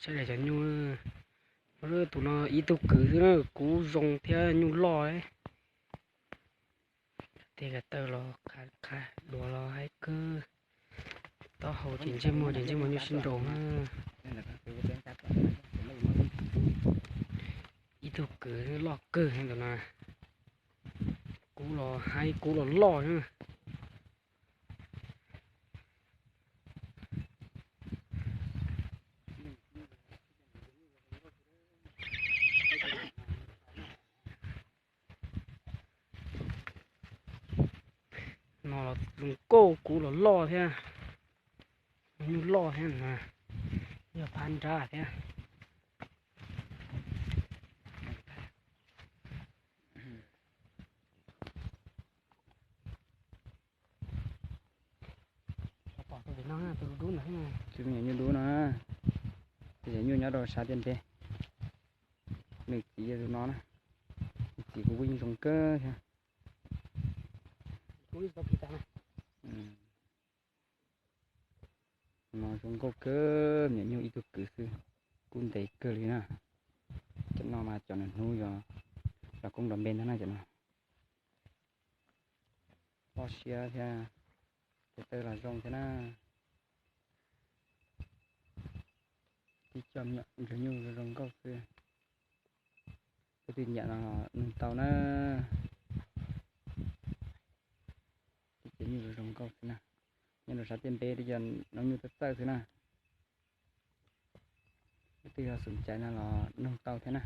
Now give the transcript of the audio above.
Saib daim cov nyuj, tus no ib tug kwv xwb na, kub zoo thiab nyuj loj. Tej ko taw los qha, duav los haib kawg. Taub hau ces ntsej muag ces ntsej muag nyuj sib nraus na. Ib tug kwv loj kawg tus no. Kub los haib kub los loj na. No los zoo nkauj kub los loj thiab, nyuj loj thiab na, yog phab nrab thiab. Tus me nyuam nyuj dub no, tus me nyuam nyuj nyob rau sab tiaj ntev, nws txiv yog tus no na, nws txiv kuv kuj yeej zoo kawg thiab. No zoo nkauj kawg, me nyuam nyuj ib tug kwv xwb, kub ntev kawg li na. Cov no mas cov nws hnub yog los koob nrov npe ntag na cov no. Loj siab thiab, tes taw los zoo thiab na. Tib co me nyuam ntsuag nyuj zoo nkauj xwb. Tus twg nyiam no nug tau na. Tib co nyuj zoo nkauj xwb na. Nyob rau sab tiaj ntev, tib co no nyuj txawj txawj xwb na. Tus twg yog xom cai no los nug tau thiab na.